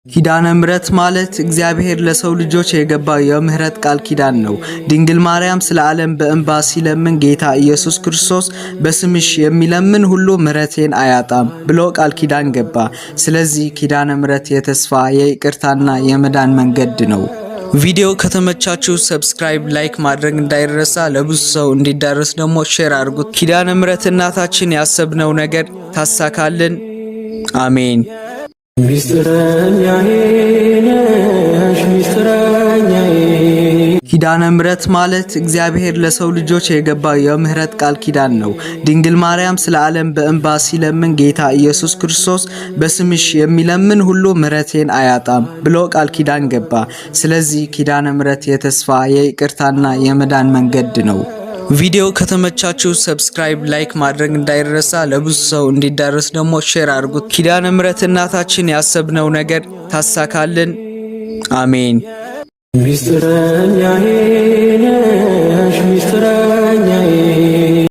ኪዳነ ምሕረት ማለት እግዚአብሔር ለሰው ልጆች የገባው የምህረት ቃል ኪዳን ነው። ድንግል ማርያም ስለ ዓለም በእንባ ሲለምን ጌታ ኢየሱስ ክርስቶስ በስምሽ የሚለምን ሁሉ ምሕረቴን አያጣም ብሎ ቃል ኪዳን ገባ። ስለዚህ ኪዳነ ምሕረት የተስፋ፣ የይቅርታና የመዳን መንገድ ነው። ቪዲዮ ከተመቻችሁ subscribe፣ like ማድረግ እንዳይረሳ። ለብዙ ሰው እንዲዳረስ ደግሞ share አድርጉት። ኪዳነ ምሕረት እናታችን ያሰብነው ነገር ታሳካልን። አሜን። ሚስጥረኛዬ ነሽ ሚስጥረኛዬ። ኪዳነ ምሕረት ማለት እግዚአብሔር ለሰው ልጆች የገባው የምህረት ቃል ኪዳን ነው። ድንግል ማርያም ስለ ዓለም በእንባ ሲለምን ጌታ ኢየሱስ ክርስቶስ በስምሽ የሚለምን ሁሉ ምሕረቴን አያጣም ብሎ ቃል ኪዳን ገባ። ስለዚህ ኪዳነ ምሕረት የተስፋ፣ የይቅርታና የመዳን መንገድ ነው። ቪዲዮ ከተመቻችሁ subscribe፣ like ማድረግ እንዳይረሳ። ለብዙ ሰው እንዲዳረስ ደግሞ share አድርጉት። ኪዳነ ምሕረት እናታችን ያሰብነው ነገር ታሳካልን። አሜን። ሚስጥረኛዬ ነሽ ሚስጥረ